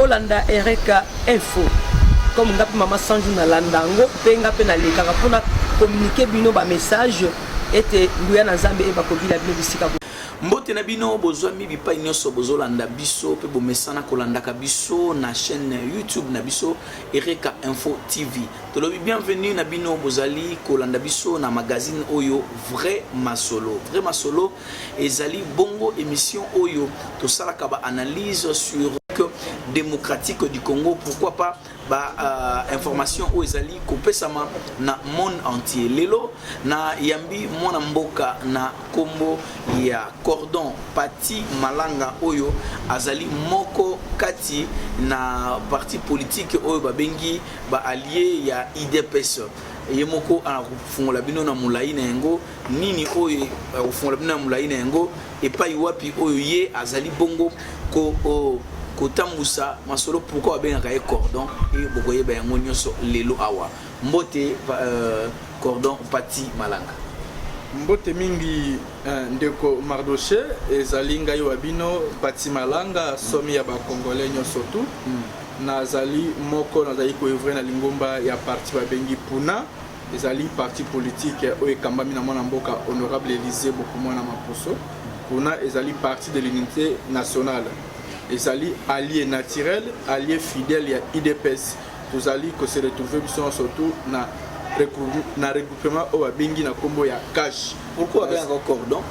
Olanda Ereka Info comme nga mpe mama Sanju nalanda yango mpe nga mpe nalekaka mpona communiquer bino ba message ete nguya na Nzambe eyeba kobila bino bisika. Mbote na bino bozwami bipai nyonso bozolanda biso mpe bomesana kolandaka biso na chaîne YouTube na biso Ereka Info TV. Tolobi bienvenue na bino bozali kolanda biso na magazine oyo Vrai Masolo. Vrai Masolo ezali bongo émission oyo tosalaka ba analyse sur démocratique du Congo, pourquoi pas ba information oyo ezali kopesama na monde entier. Lelo na yambi mwana mboka na kombo ya Cordon Pati Malanga oyo azali moko kati na parti politique oyo babengi ba allié ya UDPS. Ye moko akofungola bino na molai na yango nini oyo akofungola bino na molai na yango epai wapi oyo ye azali bongo ko kotambusa masolo, pourquoi babengaka ye Cordon e bokoyeba yango nyonso lelo awa. Mbote Cordon Pati Malanga. Mbote mingi ndeko Mardoche, ezali ngai wa bino Pati Malanga, somi ya bacongolais nyonso tu. Nazali moko nazali koœuvrer na lingomba ya parti babengi Puna, ezali parti politique oyo ekambami na mwana mboka honorable Élysée Bokumwana Maposo. Puna ezali parti de l'unité nationale, ezali allié naturel, allié fidèle ya UDPS. Tozali kose retrouver biso nyonso tu na regroupement oyo babengi na nkombo ya CACH. Pourquoi babengaka Cordon?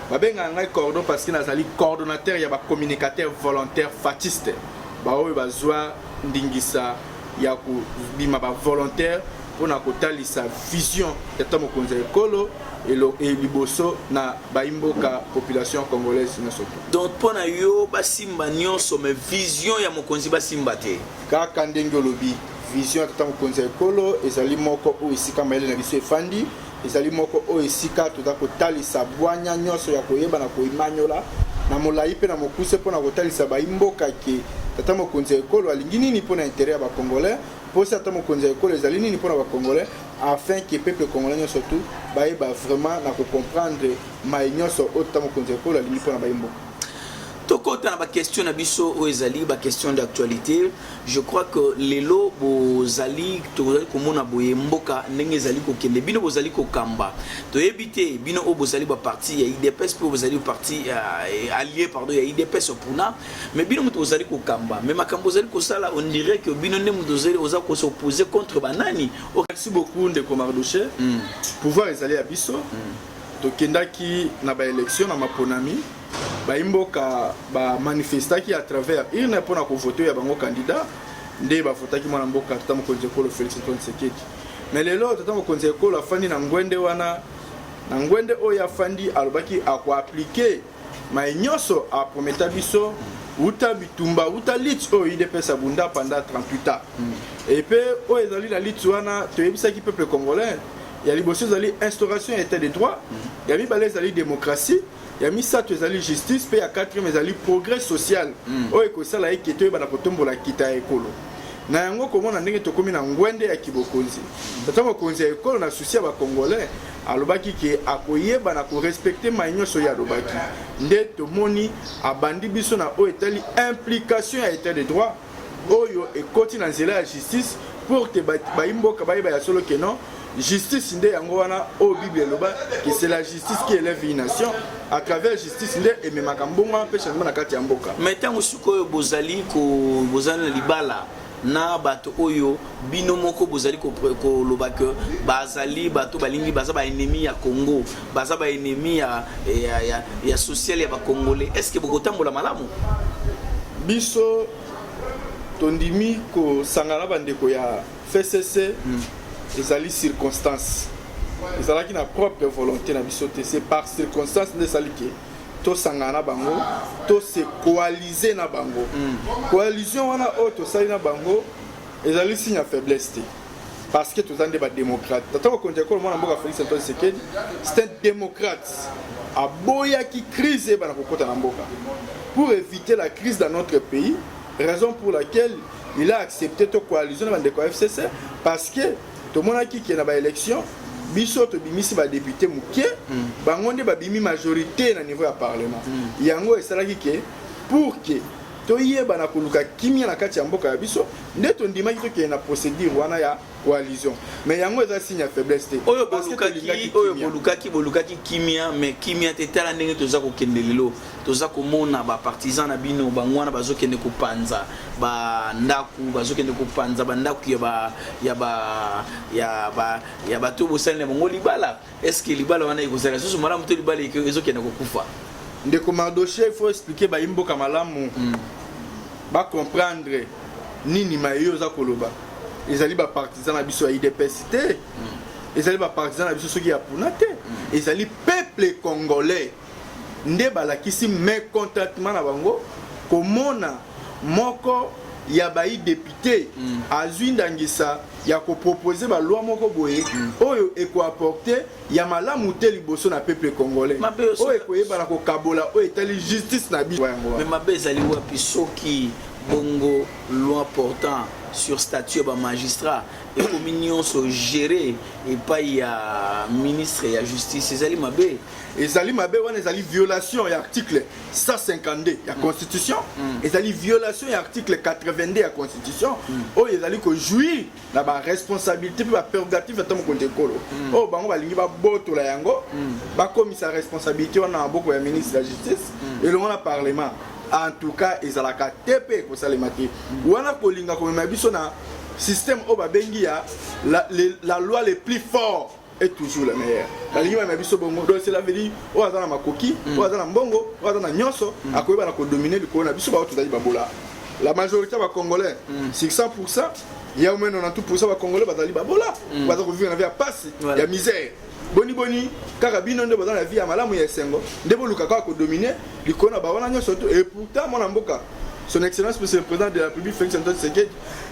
Babengaka ngai Cordon parce que nazali coordonnateur ya bacommunicateur volontaire fatshiste, baoyo bazwa ndingisa ya kobima bavolontaire mpona kotalisa vision ya ta mokonzi ya ekolo liboso na bayimboka, population congolaise nyonso tu. Donc mpo na yo basimba nyonso, mais vision ya mokonzi basimba te? Kaka ndenge olobi, vision ya tata mokonzi ya ekolo ezali moko oyo esika mayele na biso efandi, ezali moko oyo esika toza kotalisa bwanya nyonso ya koyeba na koimanyola na molai mpe na mokuse mpona kotalisa bayimboka ke tata mokonzi ya ekolo alingi nini mpona intérêt ya bacongolais, mposa tata mokonzi ya ekolo ezali nini mpona bacongolais, afin ke peuple congolais nyonso tu bayeba vraiment na kocomprendre mai nyonso oyo tata mokonzi ya ekolo alingi mpona bayimboka. Tokota na baquestion na biso oyo ezali baquestion d'actualité. Je crois que lelo bozali, tozali komona boye mboka ndenge ezali kokende. Bino bozali kokamba, toyebi te bino oyo bozali baparti ya UDPS mpe bozali parti allié, pardon, ya UDPS Puna, mais bino moto bozali kokamba, mais makambo bozali kosala, on dirait que bino nde moto oza kos'opposer contre banani. Merci beaucoup, ndeko Mardoche. Pouvoir ezali ya biso. Tokendaki na baélection, na maponami, bayimboka bamanifestaki à travers urne mpona kovote ya bango candidat, nde bavotaki mwana mboka tata mokonzi ekolo Félix Antoine Tshisekedi. Mais lelo tata mokonzi ekolo afandi na ngwende wana, na ngwende oyo afandi, alobaki akoappliquer mai nyonso aprometa biso uta bitumba, uta lutte oyo UDPS abunda pendant 38 ans. Epe oyo ezali na lutte wana, toyebisaki peuple congolais, ya liboso ezali instauration ya état de droit, ya mibale ezali démocratie, ya misato ezali justice, mpe ya quatrième ezali progrès social oyo ekosala eke toyebana kotombola kita ya ekolo. Na yango, komona ndenge tokómi na ngwende ya kibokonzi, tata mokonzi ya ekolo, na souci ya bacongolais, alobaki ke akoyeba na korespecter mai nyonso oyo alobaki. Nde tomoni abandi biso na oyo etali implication ya état de droit oyo ekoti na nzela ya justice, pour ke bayimboka bayeba ya solo ke non, justice nde yango wana oyo Bible eloba ke c'est la justice qui élève une nation. À travers justice nde ememaka mbongo mpe changement na kati ya mboka. Mais ntango sikoyo bozali bozali na libala na bato oyo bino moko bozali koloba ke bazali bato balingi, baza baennemi ya Congo, baza baennemi ya social ya bacongolais, est ce que bokotambola malamu? Biso tondimi kosangana na bandeko ya FCC. Ezali circonstance, ezalaki na propre volonté na biso te. C'est par circonstance nde esali ke tosangana na bango, tose coaliser na bango. Coalition wana oyo tosali na bango ezali signe ya faiblesse te, parce que toza nde badémocrate. Tata mokonzi ya ekolo, mwana mboka Félix Antoine Tshisekedi, c'est un démocrate. Aboyaki crise eyebana kokota na mboka. Pour éviter la crise dans notre pays, raison pour laquelle il a accepté to coalition na bandeko ya FCC, parce que tomonaki ke na baélection biso tobimisi badéputé moke, bango nde babimi majorité na niveau ya parlement. Yango esalaki ke pour ke Toyeba na koluka kimia na kati ya mboka ya biso, nde tondimaki tokende na procédure wana ya coalition. Mais yango eza signe ya faiblesse te. Oyo Parce que tolingaki bolukaki, oyo kimia. Bolukaki kimia, mais kimia te. Tala ndenge toza kokende lelo, toza komona bapartisan na bino, bango wana bazokende kopanza bandako, bazokende kopanza bandako ya ba ya ba ya ba ya bato bosali na bango libala. Est ce que libala wana ekozala lisusu malamu to libala ezokende kokufa? Ndeko Mardoché, il faut expliquer bayimboka malamu, bacomprendre nini maye oza koloba. Ezali bapartisan na biso ya UDPS te, ezali bapartisan na biso soki ya puna te, ezali peuple congolais nde balakisi mécontentement na bango komona moko ya bayi député azwi ndangisa ya kopropose baloi moko boye oyo ekoapporte ya malamu te liboso na peuple congolais, Mabe oyo ekoyebana kokabola oyo etali justice na biso yango wana. Mais mabe ezali wapi soki bongo loi portant sur statut ya bamagistrat ekomi nyonso géré epai ya ministre ya Justice? Ezali mabe? Ezali mabe. Wana ezali violation ya article 152 ya Constitution, ezali violation ya article 82 ya Constitution, oyo ezali kojouir na baresponsabilité mpe baprérogative ata mokonzi ekolo, oyo bango balingi babotola yango, bakomisa responsabilité wana na maboko ya ministre ya Justice elongo na Parlement. En tout cas, ezalaka te mpe ekosalema te. Wana kolinga komema biso na système oyo babengi ya la loi le plus fort est toujours la meilleure. Balingi bamema biso bongo. Donc cela veut dire oyo aza na makoki, oyo aza na mbongo, oyo aza na nyonso, akoyeba na kodomine likolo na biso bao tozali babola. La majorité ya bacongolais, sur 100, ya au moins 92 bacongolais bazali babola, baza kovivre na vie ya pasi, ya misère. Boni boni kaka bino nde baza na vie ya malamu, ya esengo, nde boluka kaka kodomine likolo na bawana nyonso to? Et pourtant, mwana mboka, Son Excellence Monsieur le Président de la République Félix Antoine Tshisekedi,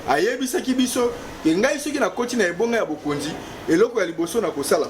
ayebisaki biso ke ngai soki nakoti na ebonga ya bokonzi, eloko ya liboso na kosala,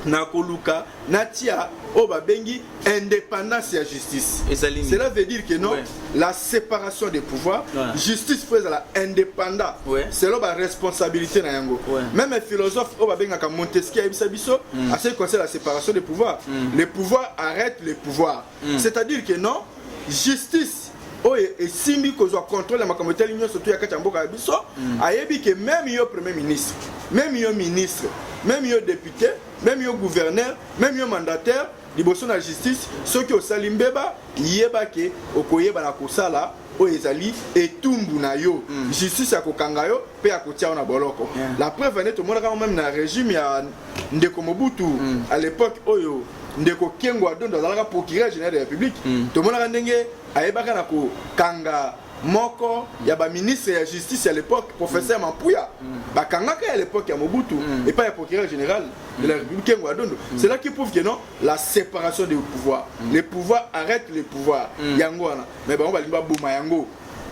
na koluka natia oyo babengi indépendance ya justice. Ezali nini? Cela veut dire que non, la séparation des pouvoirs, justice faut ezala indépendant selon baresponsabilité na yango. Même un philosophe oyo babengaka Montesquieu ayebisa biso, à ce qui concerne la séparation des pouvoirs, le pouvoir arrête le pouvoir. C'est-à-dire que non, justice oyo esimbi kozwa contrôle ya makambo etali nyonso to ya kati ya mboka ya biso, ayebi ke même yo premier ministre, même yo ministre, même yo député, même yo gouverneur, même yo mandataire, liboso na justice, soki osali mbeba, yeba ke okoyeba na kosala oyo ezali etumbu na yo. Justice ya kokanga yo mpe ya kotia yo na boloko. La preuve ane, tomonaka même na régime ya ndeko Mobutu, à l'époque oyo ndeko Kengo Adondo azalaka procureur général de la République, tomonaka ndenge ayebaka na kokanga moko ya baministre ya justice ya l'époque, professeur Mampuya. Bakangaka ya l'époque ya Mobutu epai ya procureur général de la République Kengo Adondo. C'est là qui prouve que non, la séparation des pouvoirs, le pouvoir arrête le pouvoir, yango wana. Mais bango balingi baboma yango,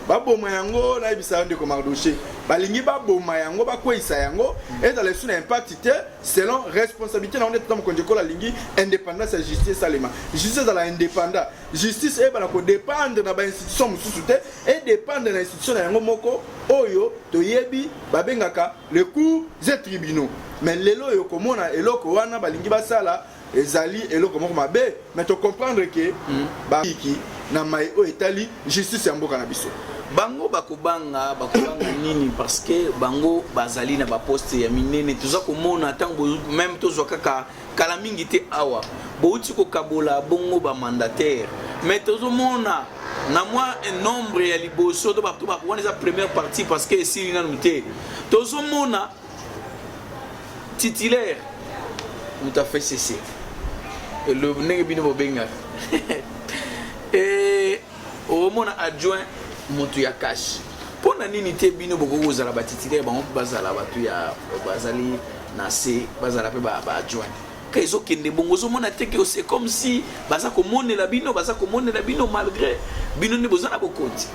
baboma yango. Nayebisa yo, ndeko Mardoché, balingi baboma yango, bakweyisa yango, ezala esu na impact te selon responsabilité na yango. Nde tata mokonzi ekolo alingi indépendance ya justice esalema, justice ezala indépendant, justice eyebana kodépendre na bainstitution mosusu te, edépendre na institution na yango moko oyo toyebi babengaka le cours et tribunaux. Mais lelo oyo komona eloko wana balingi basala ezali eloko moko mabe. Mais tocomprendre ke baiki na mai oyo etali justice ya mboka na biso. Bango bakobanga, bakobanga nini? Parce que bango bazali na baposte ya minene. Toza komona ntango même tozwa kaka kala mingi te awa, bouti kokabola bongo bamandataire, mais tozomona na mwa nombre ya liboso to bato wana, eza première partie parce que esili nanu te, tozomona titulaire moto ya FCC, ndenge bino bobengaka, omona adjoint moto ya CACH. Mpo na nini te bino bokoki kozala batitulaire, bango mpe bazala bato ya bazali na se, bazala mpe baadjoint? Ka ezokende bongo, ozomona te ke c'est comme si baza komonela bino, baza komonela bino malgré bino nde boza na bokonzi?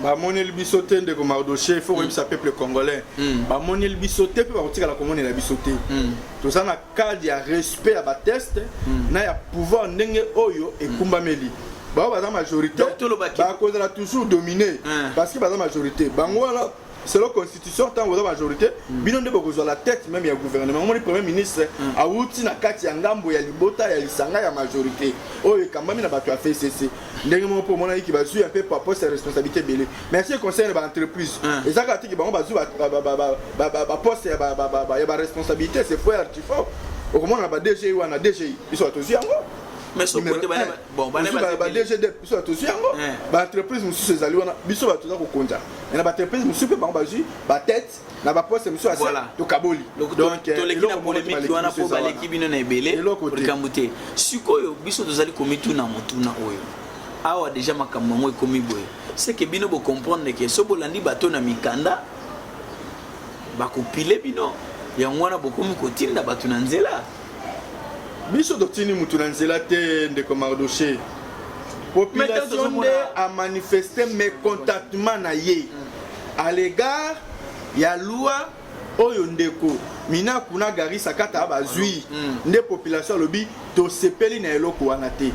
Bamoneli biso te, ndeko Mardoché. Il faut koyebisa peuple congolais, bamoneli biso te mpe bakotikala komonela biso te. Toza na cadre ya respect ya batexte na ya pouvoir ndenge oyo ekumbameli. Bao baza majorité, bakozala toujours dominé parce que baza majorité. Bango wana Selon constitution, ntango boza majorité, bino nde bokozwa la tête même ya gouvernement. Omoni, premier ministre awuti na kati ya ngambo ya libota ya lisanga ya majorité oyo ekambami na bato ya FCC. Ndenge moko mpo omonaki bazwi mpe poste ya responsabilité ebele. Mais ce concerne baentreprise, eza kaka tiki bango bazwi baposte ya baresponsabilité. C'est faux, archi faux. Okomona na ba DGI wana, DGI, biso bato tozwi yango. Ba DGD, biso bato tozwi yango. Baentreprise mosusu ezali wana, biso bato toza kokonza. Na baentreprise mosusu mpe, bango bazwi batete na baposte mosusu, ase tokaboli. Donc toleki na polémique wana mpo baleki bino na ebele, likambo te. Sikoyo biso tozali komituna motuna oyo awa. Déjà makambo yango ekomi boye, c'est que bino bocomprendre ke so bolandi bato na mikanda, bakopile bino. Yango wana bokomi kotinda bato na nzela. Biso totindi mutu na nzela te, ndeko Mardoche. Population nde amanifeste mécontentement na ye à l'égard ya loi oyo ndeko Minaku na Gary Sakata bazwi. Nde population alobi tosepeli na eloko wana te.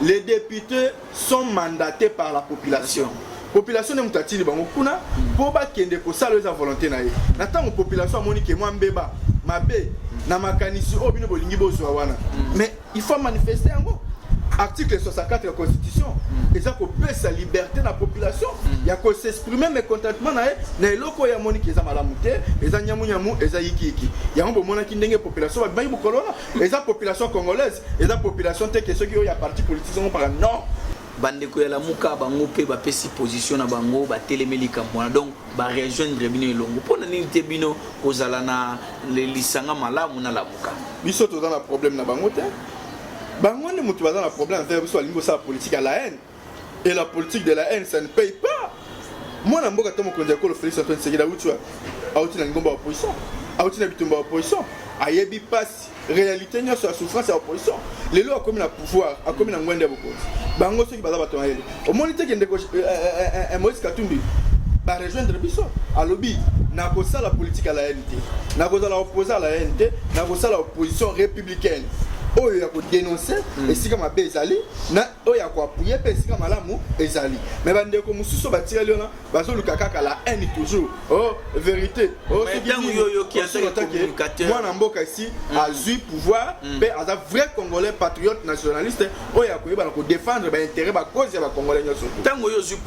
Les députés sont mandatés par la population. Population nde moto atindi bango kuna mpo bakende kosala oyo eza volonté na ye. Na ntango population amoni ke mwa mbeba mabe na makanisi oyo bino bolingi bozwa wana, mais il faut manifester yango. Article 64 ya constitution eza kopesa liberté na population ya kos'exprimer mécontentement na ye na eloko oyo amoniki eza malamu te, eza nyamunyamu, eza yikiyiki. Yango bomonaki ndenge population babimaki mokolo wana. Eza population congolaise, eza population te ke soki oyo ya parti politique songo mpaka, non. Bandeko ya Lamuka, bango mpe bapesi position na bango, batelemeli likambo wana. Donc barejoindre bino elongo. Mpo na nini te bino kozala na lisanga malamu na Lamuka? Biso toza na problème na bango te. Bango nde moto baza na problème envers biso. Balingi kosala politique ya la haine, et la politique de la haine, ça ne paye pas. Mwana mboka to mokonzi ya ekolo Félix Antoine Tshisekedi awuti wapi? Awuti na lingomba ya opposition, awuti na bitumba ya opposition, ayebi mpasi, réalité nyonso ya souffrance ya opposition. Lelo akomi na pouvoir, akomi na ngwende ya bokonzi. Bango soki baza bato mayele, omoni te ke ndeko Moïse Katumbi barejoindre biso, alobi nakosala politique ya la haine te, nakozala opposant à la haine te, nakosala opposition républicaine oyo ya kodénonce esika mabe ezali, na oyo ya koappuyer mpe esika malamu ezali. Mais bandeko mosusu batikali wana, bazoluka kaka la haine toujours. Oh, vérité, oh, soki mwana mboka esi azwi pouvoir mpe aza vrai Congolais, patriote, nationaliste oyo akoyeba na kodéfendre baintérêt, bacause ya bacongolais nyonso. Ntango oyo ozwi,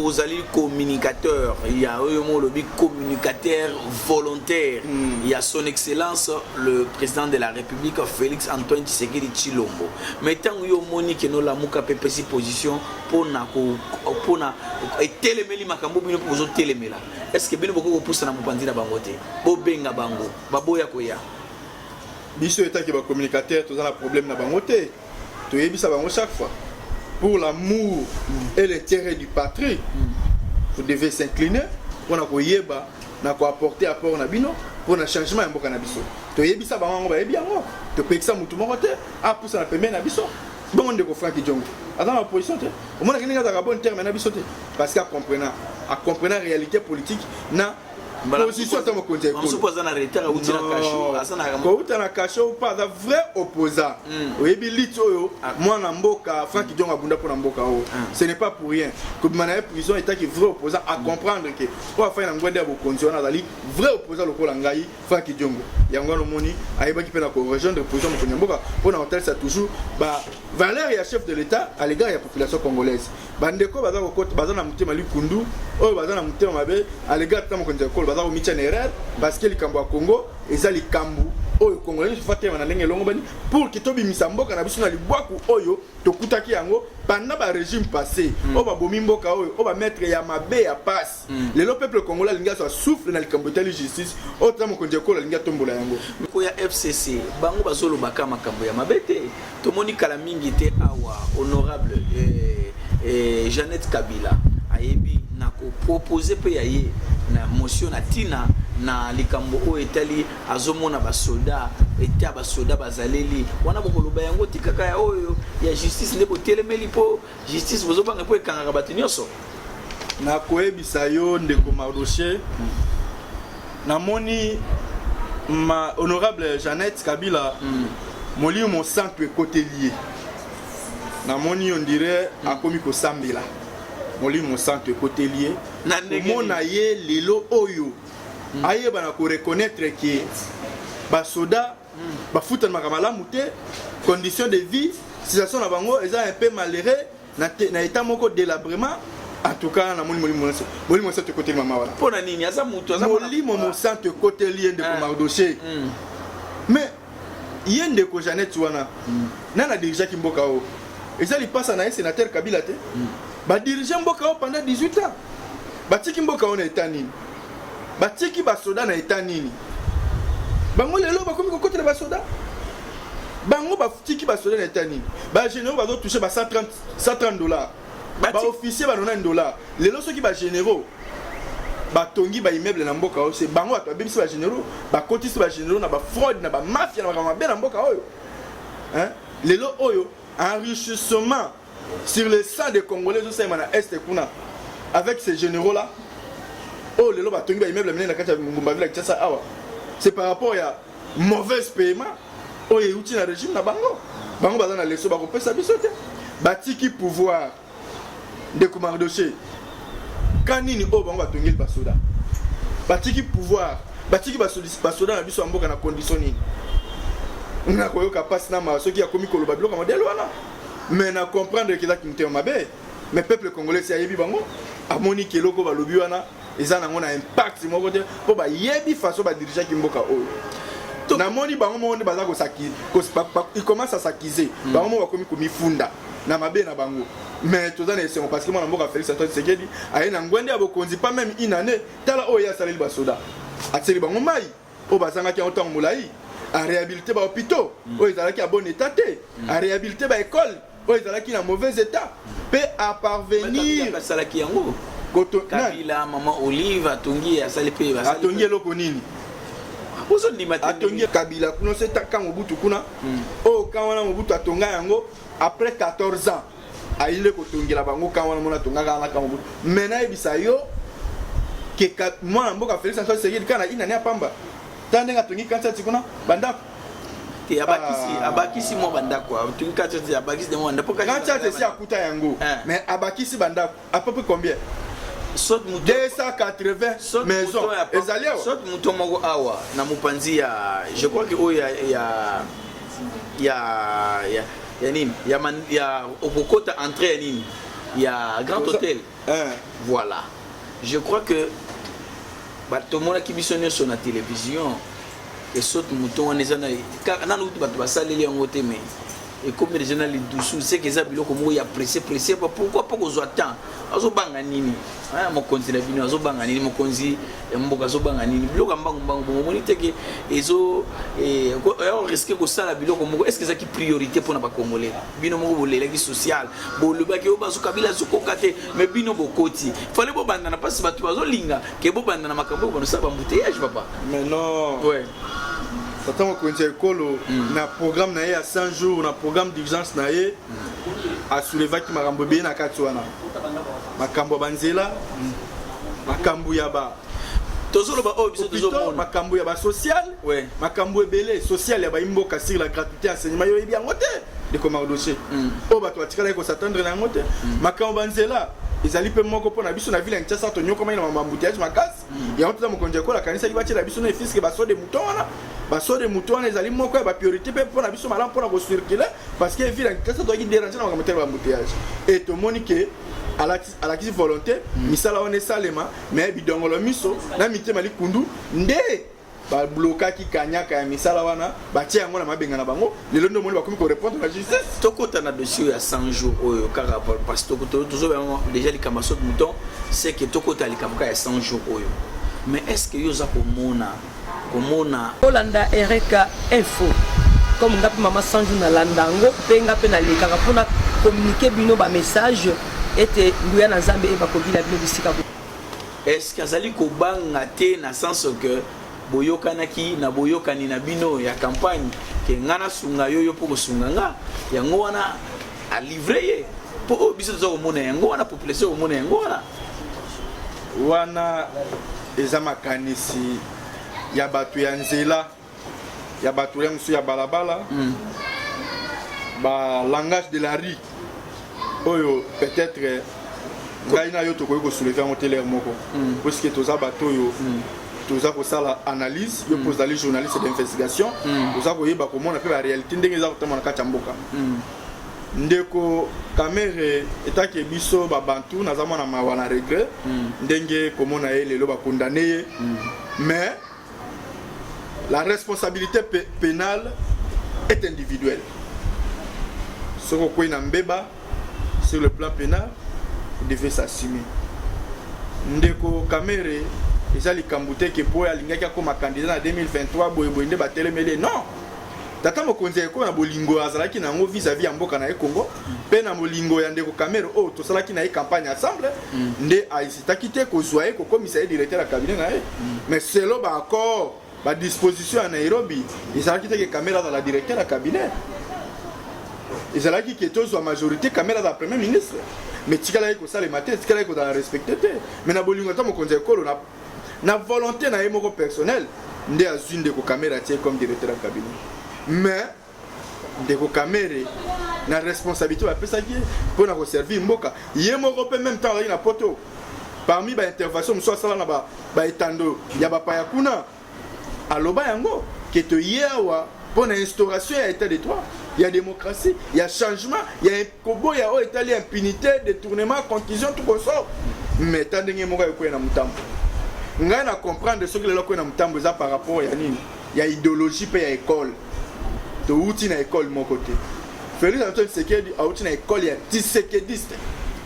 ozali communicateur ya oyo mo olobi communicateur volontaire ya Son Excellence le président de la République Félix Antoine Tshisekedi Tshilombo, mais ntango yo omoni ke nolamuka mpe epesi position mpona etelemeli makambo bino mpo bozotelemela, est ce que bino bokoki kopusa na mopanzi na bango te? Bobenga bango, baboya koya. Biso etaki bacommunicateur, toza na problème na bango te. Toyebisa bango chaque fois: pour l'amour et l'intérêt du patrie, vous devez s'incliner mpona koyeba na koapporter apport na bino mpona changement ya mboka na biso. Toyebisa bango yango, bayebi yango. Topekisa motu moko te apusa na pembeni na biso. Bongo ndeko Frank Diongo aza na opposition te, omonaki ndenge azalaka bon terme na biso te, parce que acomprena réalité politique na position ata mokonzi ya ekolo. Aza na retard, auti na cachot, aza na kouta na cachot mpo aza vrai opposant. Oyebi lutte oyo mwana mboka Frank Diongo abunda mpona mboka oyo, ce n'est pas pour rien. Kobima na ye prison, etaki vrai opposant acomprendre ke oyo afai na ngwende ya bokonzi wana azali vrai opposant lokola ngai Frank Diongo. Yango wana omoni ayebaki mpe na korejoindre position mokonzi ya mboka mpona kotalisa toujours bavaleur ya chef de l'État à l'égard ya population congolaise. Bandeko baza kokota, baza na motema likundu, oyo baza na motema mabe à l'égard ta mokonzi ya ekolo, baza komitia na erreur, parce que likambo ya Congo eza likambo oyo Congolais nyonso fa telema na ndenge elongo bani pour ke tobimisa mboka na biso na libwaku oyo tokutaki yango pendant barégime passé oyo babomi mboka, oyo bamaître ya mabe ya pasi. Lelo peuple congolais alingi azwa souffle na likambo etali justice oyo tata mokonzi ya ekolo alingi atombola yango. Ko ya FCC, bango bazolobaka makambo ya mabe te. Tomoni kala mingi te awa honorable Jeannette Kabila ayebi na kopropose mpe ya ye na motion na ntina na likambo oyo etali, azomona basoldat eta, basoldat bazaleli wana. Bokoloba yango te, kaka ya oyo ya justice nde botelemeli, mpo justice bozobanga mpo ekangaka bato nyonso. Nakoyebisa yo, ndeko Mardoche, namoni ma honorable Jeannette Kabila, molimo mosantu ekoteli ye. Namoni on dirait akomi kosambela. Molimo Santo ekoteli ye. Na ndenge Komona ye lelo oyo ayeba na koreconnaitre ke basoda bafutanaka malamu te, condition de vie, situation na bango eza un peu malheureux na, te, na état moko délabrement. En tout cas, namoni Molimo Mosantu ekoteli mama wana. Mpo na nini? Aza mutu, aza Molimo Mosantu ekoteli ye, ndeko Mardoche. Mais ye ndeko Jeannette wana, nani adirigeaki mboka oyo? Eza lipasa na ye, sénateur Kabila te? Badirige mboka oyo pendant 18 ans. Batiki mboka oyo na état nini? Batiki basoda na état nini? Bango lelo bakomi kokotela basoda. Bango batiki basoda na état nini? Bagénéraux bazotouche ba 130, 130 dollars, baofficier ba 90 dollars. Lelo soki bagénéraux batongi baimmeuble na mboka oyo, se bango bato babebisi bagénéraux, bakotisi bagénéraux na bafraude, na bamafia, na makambo mabe na mboka oyo. Hein? Lelo oyo enrichissement sur le sang des Congolais ezosalema na Est kuna avec ces généraux là oyo lelo batongi baimmeuble minene na kati ya ngumba ville ya Kinshasa awa, c'est par rapport ya mauvaise paiement oyo euti na régime na bango. Bango baza na leso bakopesa biso te. Batiki pouvoir, ndeko Mardoche, ka nini oyo bango batongeli basoda? Batiki pouvoir, batiki basoda na biso ya mboka na condition nini? Nga koyoka mpasi na mawa soki akomi koloba biloko ya modèle wana. Mais na comprendre ke ezaki motema mabe. Mais peuple congolais si ayebi bango, amoni ke eloko balobi wana eza nango na impact moko te, mpo bayebi façon badirigeaki mboka oyo. Namoni bango moko nde baza ils commencent à s'accuser. Bango moko bakomi komifunda na mabe na bango. Mais toza na esengo parce que mwana mboka Félix Antoine Tshisekedi aye na ngwende ya bokonzi pas même une année, tala oyo ye asaleli basoda: atieli bango mai oyo bazangaki yango ntango molai, aréhabilité bahôpitaux oyo ezalaki ya bon état te, aréhabilité baécole oyo ezalaki na mauvais état, mpe aparvenir Asalaki yango. Koto nani? Kabila, mama Olive atongi, asali mpe basali. Atongi eloko nini? Ozondima te. Atongi Kabila kuna se ka Mobutu kuna oyo ka wana Mobutu atonga yango après 14 ans, ayile kotongela bango ka wana mona atongaka wana ka Mobutu. Mais nayebisa yo ke mwana mboka Félix Antoine Tshisekedi, kaka na inani ya pamba, ta ndenge atongi kanti kuna bandako. Te, abakisi. Ah. Abakisi mwa bandako, atongi kati te, abakisi mwa bandako. Kanti ati esi akuta yango. Mais abakisi bandako à peu près combien? Saut moto 280 Saut maison mouton ya ezali awa. Saut mouton moko awa na mopanzi ya, je crois que oyo ya nini, ya okokota entrée ya nini, ya Grand Hôtel. Voilà, je crois que tomonaki biso nyonso na télévision e saut mouton wana eza nanu kutu bato basaleli yango te, mais ekomi déjà na lidusu. Seke eza biloko moko ya pressé pressé. Pourquoi mpo kozwa temps? Azobanga nini? Mokonzi na bino azobanga nini? Mokonzi ya mboka azobanga nini? Biloko ya mbangu mbangu bongo, omoni teke ezo risque kosala biloko moko. Est ce que ezalaki priorité mpona bacongolais? Bino moko bolelaki social, bolobaki oyo bazokabila azokoka te, mais bino bokoti, fale bobanda na mpasi. Bato bazolinga ke bobanda na makambo oyo banosala baembouteillage, papa. Mais non. Tata mokonzi ya ekolo, na programme na ye ya 100 jours, na programme d'urgence na ye, asoulevaki makambo ebele na kati wana: makambo ya banzela, makambo ya ba Tozoloba oyo biso tozomona. Makambo ya basocial, makambo ebele social ya bayimboka sur la gratuité enseignement. Yo oyebi yango te, ndeko Mardoche, oyo bato batikalaki kos'attendre na yango te. Makambo banzela ezali mpe moko mpo na biso na ville ya Kinshasa, tonyokomaki na mambo ya embouteillage makasi. Yango toza mokonzi ya ekolo akanisaki batiela biso na efiske basaut de mouton wana. Basaut de mouton wana ezali moko ya bapriorité mpe mpo na biso malamu mpona kocircule, parce que ville ya Kinshasa toyaki dérange na makambo tele baembouteillage. E tomoni ke alakisi volonté, misala wana esalema, mais bidongolo miso na mitema likundu nde bablokaki kanyaka ya misala wana, batie yango na mabenga na bango. Lelo nde omoni bakomi korépondre na justice. Tokota na dossier ya 100 jours oyo kaka, parce que tozoba déjà likambo ya saut mouton. C'est que tokota likambo kaka ya 100 jours oyo. Mais est ce que yo oza komona Olanda Ereka Info, comme nga mpe mama 100 jours nalanda yango, mpe nga mpe nalekaka mpona communiquer bino bamessage ete nguya na Nzambe ebakobila bino bisika. Est ce que azali kobanga te, na sens que boyokanaki na boyokani na bino ya campagne ke nga nasunga yo, yo mpo kosunga nga? Yango wana alivre ye, mpo oyo biso toza komona yango wana, population komona yango wana. Wana eza makanisi ya bato ya nzela, ya bato ya mosusu ya balabala. Ba langage de la rue oyo peut-être. Ngai na yo tokoki kosoulever yango te l'heure moko, puisque toza bato oyo toza kosala analyse. Yo mpo ozali journaliste d'investigation, oza koyeba komona mpe baréalité ndenge eza kotambola na kati ya mboka. Ndeko Kamerhe, etake biso babantu, naza mwana mawa na regret ndenge komona ye lelo bakondane ye, mais la responsabilité pénale est individuelle. Soki okwei na mbeba sur le plan pénal, vous devez s'assumer. Ndeko Kamerhe, eza likambo te ke po alingaki akóma candidat na 2023 boyeboye nde batelemeli ye. Non, tata mokonzi ya ekolo, na bolingo azalaki na yango vis-à-vis ya mboka na ye Congo, mpe na bolingo ya ndeko Kamerhe oyo tosalaki na ye campagne ensemble, nde aesitaki te kozwa ye, kokomisa ye directeur ya cabinet na ye. Mais selon baaccord, badisposition ya Nairobi, ezalaki te ke Kamerhe azala directeur ya cabinet. Ezalaki ke tozwa majorité, Kamerhe azala premier ministre. Mais tikalaki kosalema te, tikalaki kozala respecté te. Mais na bolingo ata mokonzi ya ekolo, na volonté na ye moko personnel, nde azwi ndeko Kamerhe, atie comme directeur ya cabinet. Mais ndeko Kamerhe, na responsabilité bapesaki ye mpo na koservir mboka, ye moko mpe même temps azalaki na Poto, parmi baintervention mosusu asala na baetando ya bapaya kuna, aloba yango ke toye awa mpo na instauration ya état de droit, ya démocratie, ya changement, ya koboya oyo etali impunité, détournement, concussion, tout consort. Mais ta ndenge moko ekoya na motambo, ngai na comprendre soki lelo akoya na motambo, eza par rapport ya nini? Ya idéologie mpe ya école. Touti na école moko te. Félix Antoine Tshisekedi auti na école ya tshisekediste.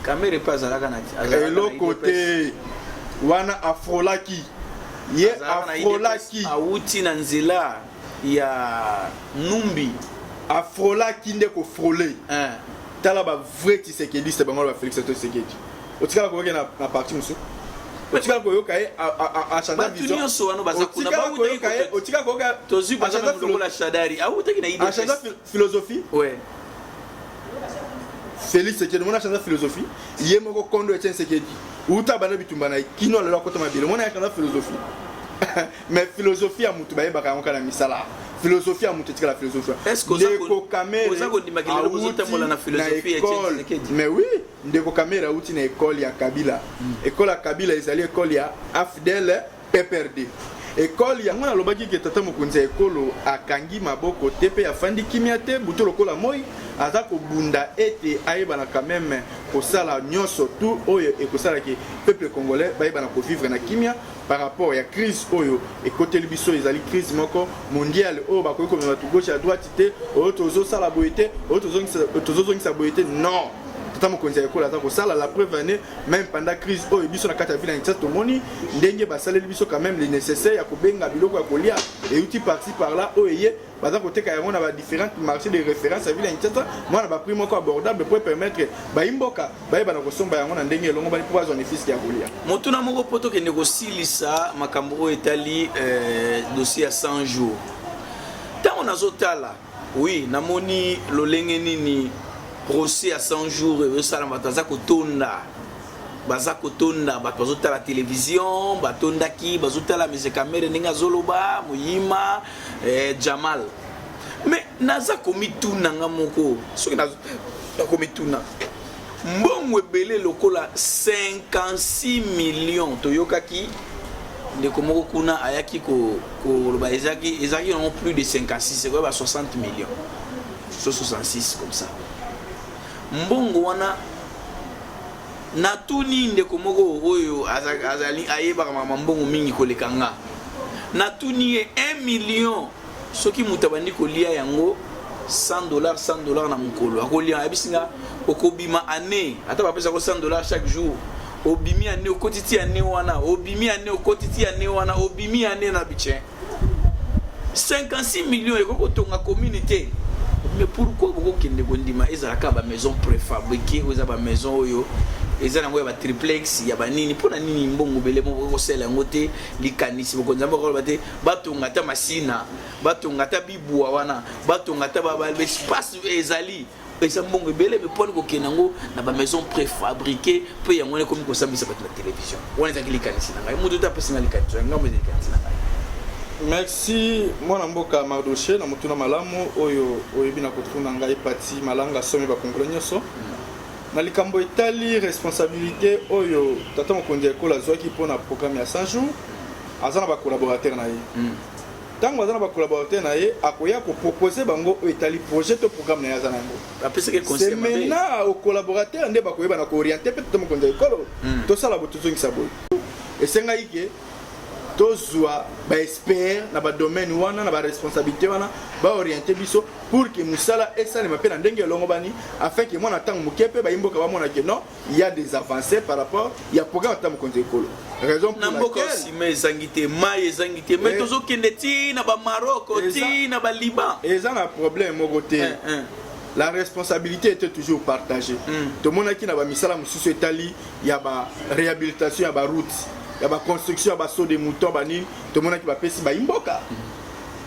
Kamerhe mpe azalaka na eloko te wana, afrolaki ye, afrolaki. Awuti na nzela ya Numbi. Afrolaki nde kofrôler. Tala, bavrai tshisekediste bango na bafélix Antoine Tshisekedi, otikala koyoka na, na parti mosusu, otikala koyoka ye achanger vision? Nyonso wana baza kuna. Koyoka ye, otikala koyoka? Tozwi lokola Shadary awutaki na achanger philosophie? Ouais. Félix Tshisekedi mona achanger philosophie? Ye moko kondo Etienne Tshisekedi uta banda bitumba na ye kino lelo akota mabele, mona ye achanger philosophie? Mais philosophie ya mutu, bayebaka yango kaka na misala. Philosophie ya mutu etikala philosophie. Ndeko Kamerhe, na école, mais oui, ndeko Kamerhe auti na école ya Kabila. École ya Kabila ezali école ya AFDL, PPRD. École yango nalobaki ke tata mokonzi ya ekolo akangi maboko te mpe afandi kimia te. Butu lokola moi, aza kobunda ete ayebana quand même kosala nyonso tu oyo ekosalaki peuple congolais bayebana kovivre na kimia par rapport ya crise oyo ekoteli biso. Ezali crise moko mondiale oyo bakoki komema bato gauche ya droite te, oyo tozosala boye te, oyo tozozongisa boye te. Non, tata mokonzi ya ekolo aza kosala. La preuve ane, même pendant crise oyo, biso na kati ya ville ya Kinshasa tomoni ndenge basaleli biso quand même le nécessaire ya kobenga biloko ya kolia euti par-ci par-là, oyo eye baza koteka yango na badifférentes marché de référence ya ville ya Kinshasa, mwana baprix moko abordable po permettre bayimboka bayebana kosomba yango na ndenge elongo bani mpo bazwa bénéfice ya kolia. Motuna moko mpo tokende kosilisa makambo oyo etali dossier ya 100 jours. Ntango nazotala, oui, namoni lolenge nini procès ya 100 jours ezosalama, bato baza kotonda, baza kotonda, bato bazotala télévision, batondaki, bazotala monsieur Kamerhe ndenge azoloba moyima Jamal. Mais naza komituna nga moko, soki nakomituna, mbongo ebele lokola 56 millions, toyokaki ndeko moko kuna ayaki koloba ezalaki yango plus de 56, ekoya ba 60 millions, so 66 comme ça. Mbongo wana, natuni ndeko moko oyo azali ayebaka makambo mbongo mingi koleka nga, natuni ye: 1 million, soki moto abandi kolia yango 100 $, 100 $ na mokolo, akolia? Ayebisi nga: okobima année, ata bapesako 100 $ chaque jour, obimi année, okoti ti année wana, obimi année, okoti ti année wana, obimi année na bitien. 56 millions ekoki kotonga commune te. Mais pourquoi bokokende kondima ezalaka bamaison préfabriqué, oyo eza bamaison oyo eza nango ya batriplex ya banini? Mpo na nini mbongo bele moko kosala yango te? Likanisi bokonzi ya mboka koloba te, batonga ata Masina, batonga ata Bibwa wana, batonga ata baespace ezali, eza mbongo ebele. Me mponi kokende yango na bamaison préfabriqué, mpe yango wana ekomi kosambisa bato na télévision? Wana ezalaki likanisi na ngai. Moto te apesi nga likanisi, ngambo eza likanisi na ngai. Merci, mwana mboka Mardoche, na motuna malamu oyo oyebi na kotuna ngai. Pati Malanga, somi bakongolo nyonso. Na likambo etali responsabilité oyo tata mokonzi ya ekolo azwaki mpona programme ya 100 jours, aza na bacollaborateur na ye. Ntango aza na bacollaborateur na ye, akoya kopropose bango oyo etali projet to programme na ye aza na yango. Bapesaki C'est conseil mabe. maintenant au collaborateur nde bakoyeba na kooriente mpe tata mokonzi ya ekolo, tosala bo, tozongisa boye. Esengaki ke tozwa baexpert na badomaine wana, na baresponsabilité wana, baoriente biso pour que mosala esalema mpe na ndenge elongo bani, afin ke mwana ntango moke mpe bayimboka bamona ke non, il y a des avancées par rapport ya programme ata mokonzi ekolo, raison pour Na mboka, laquelle nsima ezangi te, mai ezangi te, mais tozokende ti na bamarok, ti na baliban. Eza na problème moko te. La responsabilité était toujours partagée. Tomonaki na bamisala mosusu etali ya baréhabilitation ya baroute, ya baconstruction ya basaut de mouton, banini, tomonaki bapesi bayimboka.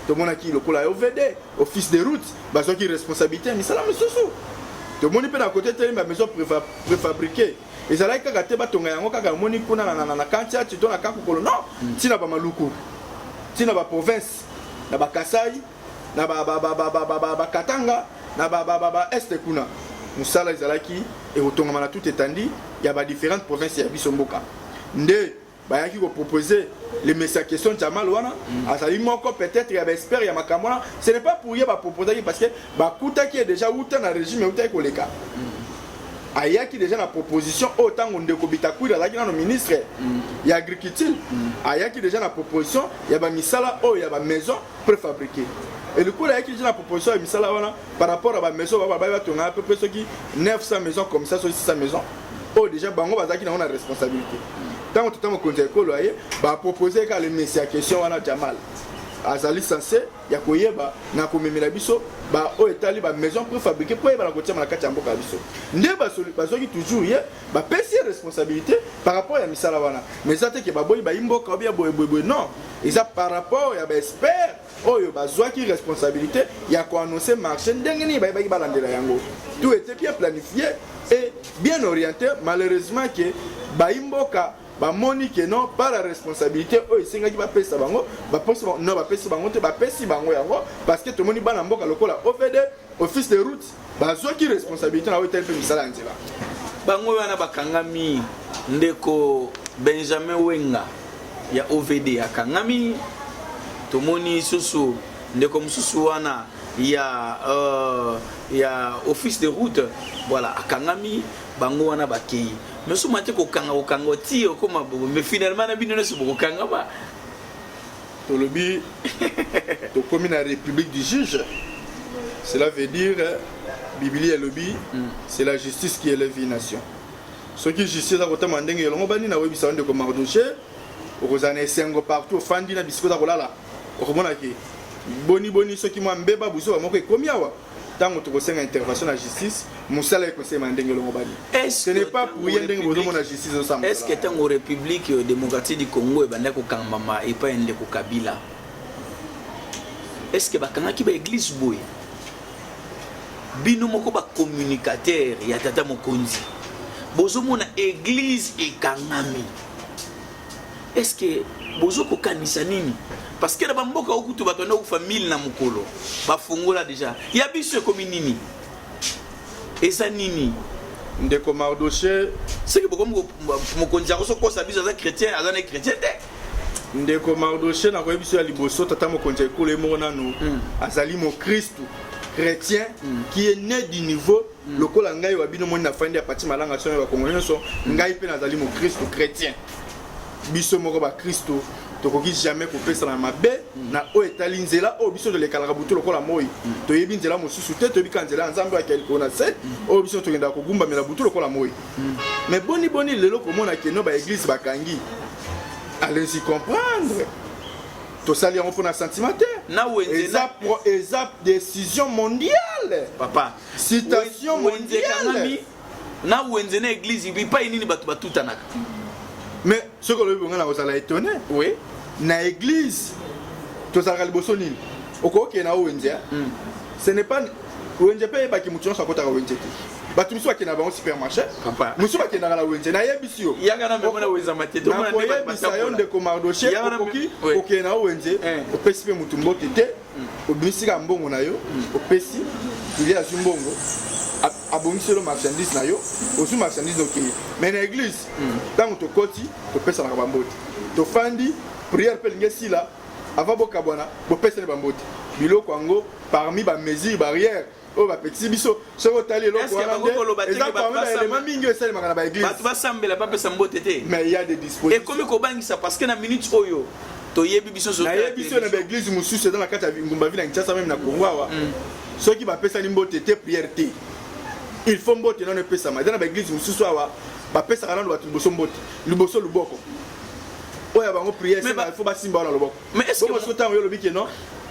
Tomonaki lokola ya OVD, Office de route, bazwaki responsabilité ya misala mosusu. Tomoni mpe na kote etali bamaison préfabriqué, ezalaki kaka te batonga yango kaka omoni kuna na kantiati to na Kakokolo, non, ntina bamaluku, ntina baprovince, na bakasai, na bakatanga, na ba est kuna. Mosala ezalaki ekotongama na toute étendue ya badifférentes provinces ya biso mboka. Nde bayaki kopropose le monsieur question Jamal wana, azali moko peut-être ya baexpert ya makambo wana. Ce n'est pas pour ye baproposaki, parce que bakutaki ye déjà uta na régime eutaki koleka. Ayaki déjà na proposition oyo ntango ndeko Bitakwira azalaki nano ministre ya agriculture. Ayaki déjà na proposition ya bamisala oyo ya bamaison préfabriqué. Elikola ayaki déjà na proposition ya misala wana par rapport à bamaison babai batonga à peu près soki 900 maisons comme ça, soki 600 maisons oyo déjà bango bazalaki nango na responsabilité. Ntango tata mokonzi ya ekolo aye, bapropose kaka le monsieur ya question wana Jamal, azali censé ya koyeba na komemela biso baoyo etali bamaison préfabriqué mpo oyeba na kotiama na kati ya mboka ya biso. Nde bazwaki toujours ye, bapesi ye responsabilité par rapport ya misala wana. Mais eza te ke baboyi bayi mboka obia boye boye boye, non, eza par rapport ya baexpert oyo bazwaki responsabilité ya koannonce marché, ndenge nini bayebaki balandela yango. Tout était bien planifié et bien orienté. Malheureusement ke bayi mboka bamoni ke non, par la responsabilité oyo esengaki bapesa bango, bapesi bango, non, bapesi bango te. Bapesi bango yango parce que tomoni bana mboka lokola OVD, Office de route, bazwaki responsabilité na oyo etali mpe misala ya nzela. Bango wana bakangami. Ndeko Benjamin Wenga ya OVD akangami. Tomoni susu ndeko mosusu wana ya Office de route, voilà, akangami. Bango wana bakei, mais soma te kokanga, kokanga ti okoma bobo, mais finalement na bino nyonso bokokangama. Tolobi tokomi na république du juge. Cela veut dire, Biblia elobi, c'est la justice qui élève une nation. Soki justice eza kotama ndenge elongo bani, na oyebisa yo, ndeko Mardoche, okozala na esengo partout ofandi na bisika oza kolala. Okomona ke boni boni soki mwa mbeba buzoba moko ekomi awa, ntango tokosenga intervention na justice, mosala ekoselema na ndenge elongo bani. Ce n'est pas pour ye ndenge bozomona justice ezosala. Est ce que ntango République démocratique du Congo ebandaki kokangama epai ya ndeko Kabila, est ce que bakangaki baeglise boye? Bino moko bacommunicateur ya tata mokonzi, bozomona église ekangami, est ce que bozokokanisa nini? Parce que na bamboka okutu bato banda kokufa 1000 na mokolo, bafongola déjà. Ya biso ekomi nini? Eza nini? Ndeko Mardoche, soki bokomi, mokonzi akosokosa biso, aza chrétien, aza na chrétien te. Ndeko Mardoche, nakoyebi biso ya liboso, tata mokonzi ya ekolo ye moko nanu azali mokristu chrétien qui est né du niveau lokola ngai wa bino. Moni nafandi ya pati malanga sono ya bakongo nyonso, ngai mpe nazali mokristu chrétien. Biso moko bakristu tokoki jamais kopesana mabe na oyo etali nzela oyo biso tolekalaka butu lokola moi. Toyebi nzela mosusu te, toyebi kaka nzela ya Nzambe oyo akei likolo na se, oyo biso tokendaka kogumbamela butu lokola moi. Mais boni boni lelo komona keno baeglise bakangi? Allez-y comprendre, tosali yango mpona sentiment te. Na wenze Eza décision mondiale. Papa, Citation wenze mondiale. ekangami na wenze na église, bipai nini bato batutanaka? Mais soki olobi bongo, na kozala étonné. Na église tozalaka liboso nini? Okokende na wenze, ce n'est pas wenze mpe eyebaki motu nyonso akotaka wenze te. Bato mosusu bakendaka bango supermarché, Papa. mosusu bakendaka na wenze. Nayebisi yo, Yaka na memo na wenze matete, omona nde bato nakoyebisa yo, batambola. ndeko Mardoche, Yaka na okoki oui. kokende na wenze, opesi mpe motu mbote te, obimisi kaka mbongo na yo, opesi. Particulier azwi mbongo, abongisi yo marchandise na yo, ozwi marchandise, okei. Mais na église, ntango tokoti, topesanaka bambote, tofandi, prière mpe elingi esila, avant bokabwana, bopesani bambote. Biloko yango parmi bamesure barrière oyo bapekisi biso. Soki otali eloko wana nde eza parmi baélément mingi oyo esalemaka na baéglise. Bato basambela, bapesa mbote te. Mais il y a des dispositions. Ekomi kobangisa, parce que na minute oyo toyebi biso. Nayebi biso, na baéglise mosusu eza na kati ya ngumba ville ya Kinshasa, même na Congo awa, soki bapesani mbote te, prière te. Il faut mbote nano epesama. Eza na baéglise mosusu awa, bapesaka nano bato liboso mbote, liboso loboko oyo ya bango prière, il faut basimba wana loboko. Bongo soki ntango yo olobi ke non,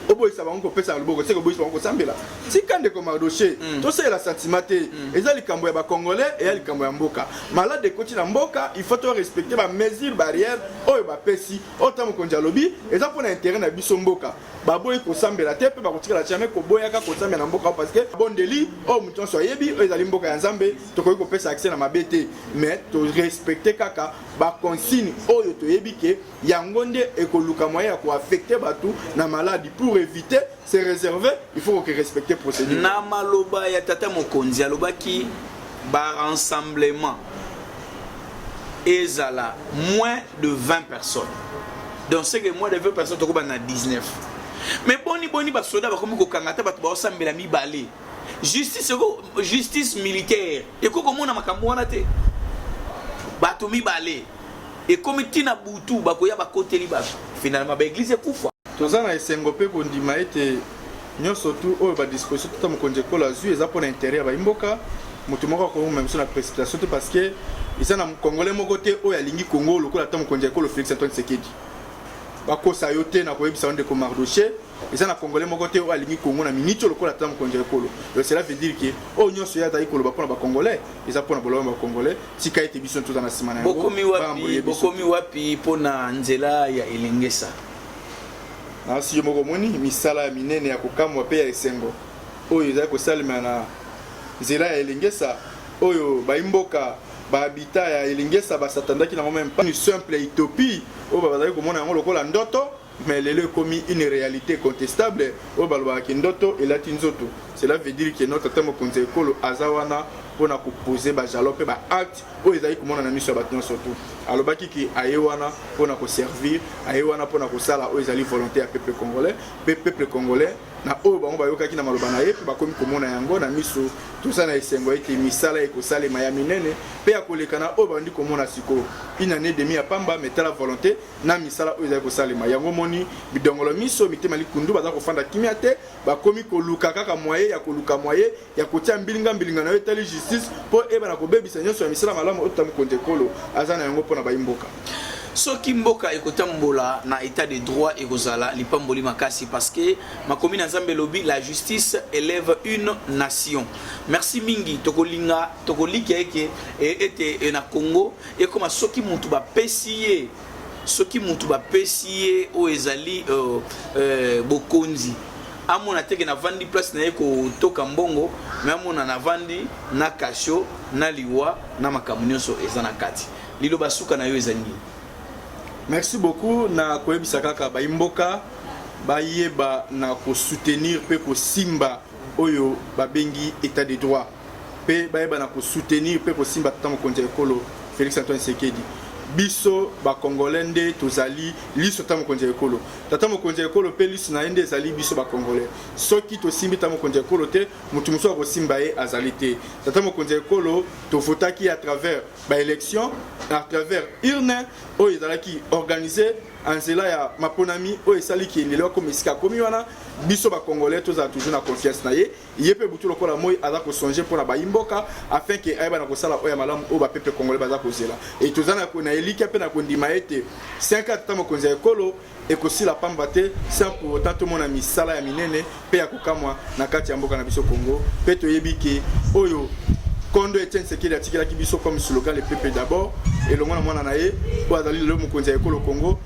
oboyisa bango kopesa na loboko, seke oboyisa bango kosambela. Tika, ndeko Mardoche, tosalela sentiment te. Eza likambo ya bacongolais, eya likambo ya mboka. Malade ekoti na mboka, il faut torespecte bamesure barrière oyo bapesi, oyo ta mokonzi alobi eza mpona intérêt na biso mboka. Baboyi kosambela te, mpe bakotikala jamais koboyaka kosambela na mboka, parce que bondeli oyo moto nyonso ayebi, oyo ezali mboka ya Nzambe, tokoki kopesa accès na mabe te. Mais torespecte kaka baconsigne oyo toyebi ke yango nde ekoluka moyen ya koaffecte bato na maladie. Pour éviter, se réserver, il faut koke respecter procédure. Na maloba ya tata mokonzi, alobaki barassemblement ezala moins de 20 personnes. Donc c'est que moins de 20 personnes, tokobanda na 19. Mais boni boni basoda bakomi kokanga ata bato baosambela mibale? Justice, justice militaire ekoki komona makambo wana te. Bato mibale ekomi ntina butu, bakoya, bakoteli bato, finalement baéglise ekufa. Toza na esengo mpe kondima ete nyonso tu oyo badisposition tata mokonzi ekolo azwi eza mpona intérêt ya bayimboka. Moto moko akomema biso na précipitation te, parce que eza na Congolais moko te oyo alingi Congo lokola tata mokonzi ya ekolo Félix Antoine Tshisekedi. Bakosa yo te. Na koyebisa yo, ndeko Mardoche, eza na Congolais moko te oyo alingi Congo na miniti oyo lokola tata mokonzi ya ekolo. Donc cela veut dire ke oyo nyonso ye azali koloba mpona bacongolais eza mpona bolamu ya bacongolais. Tika ete biso toza na nsima na yango. Bokomi wapi? Bokomi wapi mpona nzela ya Elengesa? Nasi yo moko omoni misala ya minene ya kokamwa mpe ya esengo oyo ezali kosalema na nzela ya Elengesa, oyo bayimboka, bahabitants ya Elengesa basatandaki nango même pas une simple utopie, oyo bazali komona yango lokola ndoto. Mais lelo ekomi une réalité contestable, oyo balobaka ndoto elati nzoto. Cela veut dire que notre tata mokonzi ya ekolo aza wana mpona kopose bajalons mpe baacte oyo ezali komona na miso ya bato nyonso. Tu alobaki ke aye wana mpona koservir, aye wana mpona kosala oyo ezali volonté ya peuple congolais. Mpe peuple congolais, na oyo bango bayokaki na maloba na ye mpe bakomi komona yango na miso, toza na esengo ete misala ekosalema ya minene mpe ya koleka na oyo bandi komona sikoyo. Une année demi ya pamba, mais tala volonté na misala oyo ezali kosalema. Yango moni bidongolo miso, mitema likundu, baza kofanda kimia te. Bakomi koluka kaka moyen ya koluka moyen ya kotia mbilinga mbilinga na yo etali justice, mpo eyebana kobebisa nyonso ya misala malamu oyo tata mokonzi ekolo aza na yango mpona bayimboka. Soki mboka ekotambola na état de droit, ekozala lipamboli makasi, parce que makomi na Nzambe elobi: "La justice élève une nation." Merci mingi. Tokolinga, tokolikia eke ete na Congo ekoma soki mutu bapesi ye, soki mutu bapesi ye oyo ezali bokonzi, amona teke navandi place na ye kotoka mbongo, me amona navandi na kasho na liwa na makambo nyonso eza na kati. Liloba suka na yo eza nini? Merci beaucoup. Na koyebisa kaka bayimboka bayeba na kosoutenir mpe kosimba oyo babengi état de droit, mpe bayeba na kosoutenir mpe kosimba tata mokonzi ya ekolo Félix Antoine Tshisekedi. Biso bacongolais nde tozali liso tata mokonzi ya ekolo. Tata mokonzi ya ekolo mpe liso na ye nde ezali biso bacongolais. Soki tosimbi tata mokonzi ya ekolo te, motu mosusu akosimba ye azali te. Tata mokonzi ya ekolo tovotaki à travers baélection, à travers urne oyo ezalaki organisé en nzela ya maponami, oyo esaliki lelo akomi esika akomi wana. Biso bacongolais tozala toujours na confiance na ye. Ye mpe butu lokola moi aza kosonge mpona bayimboka, afin ke ayeba na kosala oyo ya malamu oyo bapeuple congolais baza kozela. E toza na elikya mpe na kondima ete 5 ans tata mokonzi ya ekolo ekosila pamba te sans pour autant tomona misala ya minene mpe ya kokamwa na kati ya mboka na biso Congo. Mpe toyebi ke oyo kondo Etienne Tshisekedi atikelaki biso comme slogan, "Le peuple d'abord", elongo na mwana na ye oyo azali lelo mokonzi ya ekolo Congo,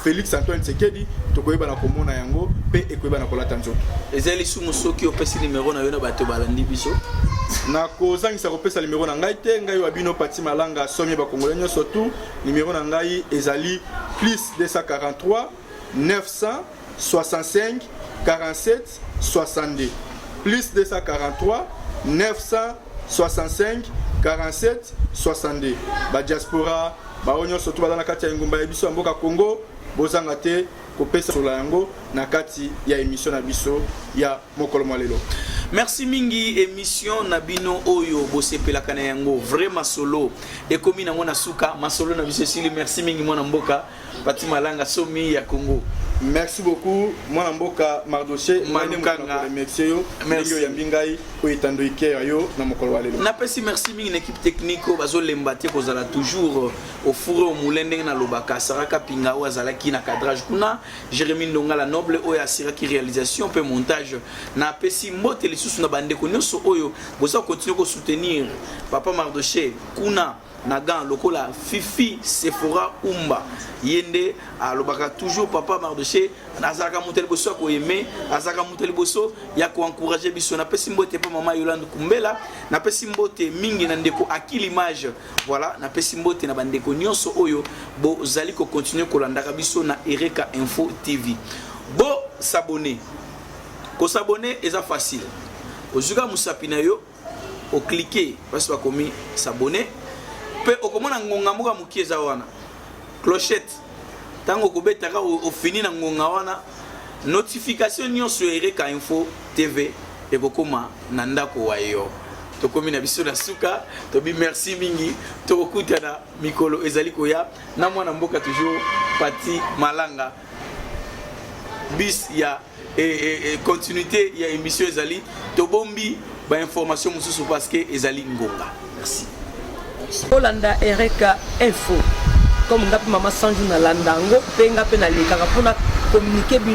Félix Antoine Tshisekedi, tokoyeba na komona yango mpe ekoyeba na kolata nzoto. Eza lisumu soki opesi nimero na yo na bato balandi biso? Nakozangisa kopesa nimero na ngai te. Ngai wa bino Pati Malanga, somi bakongolais nyonso tu. Nimero na ngai ezali plus 243 965 47 62. Plus 243 965 47 62. Badiaspora, baoyo nyonso to baza na kati ya engumba ya biso ya mboka Congo, bozanga te kopesa sola yango na kati ya émission na biso ya mokolo mwa lelo. Merci mingi. Émission na bino oyo bosepelaka na yango, vrai masolo, ekomi nango na suka. Masolo na biso esili. Merci mingi, mwana mboka Pati Malanga, somi ya Congo. Merci beaucoup, mwana mboka Mardoche. Malukanga. Remercie yo ndenge oyambi ngai oyo etando ike ya yo na mokolo wa lelo. Napesi merci mingi na équipe technique oyo bazolemba te kozala toujours au four au moulin. Ndenge nalobaka, Saraka Pinga oyo azalaki na cadrage kuna, Jérémi Ndongala Noble oyo asiraki réalisation mpe montage. Napesi mbote lisusu na bandeko nyonso oyo boza continuer kosoutenir papa Mardoche kuna na gan, lokola Fifi Sephora Umba. Ye nde alobaka toujours papa Mardoche azalaka moto ya liboso ya koyeme, azalaka moto ya liboso ya koencourager biso. Napesi mbote mpe mama Yolande Kumbela. Napesi mbote mingi na ndeko Akil Image. Voilà, napesi mbote na bandeko nyonso oyo bozali kocontinuer kolandaka biso na Ereka Info TV. Bo s'abonner, kos'abonner eza facile. Ozwika mosapi na yo, ocliquer mpasi bakomi s'abonner, mpe okomona ngonga moko ya moke eza wana, clochette. Ntango okobetaka, ofini na ngonga wana, notification nyonso ya Ereka Info TV ekokóma na ndako wa yo. Tokomi na biso na suka. Tobi merci mingi, tokokutana mikolo ezali koya na mwana mboka toujours Pati Malanga. Bis ya continuité ya émission ezali, tobombi bainformation mosusu parce que ezali ngonga. Merci. Olanda Ereka Info, comme nga mpe mama 100 jours nalanda yango, mpe nga mpe nalekaka mpona communiquer bino.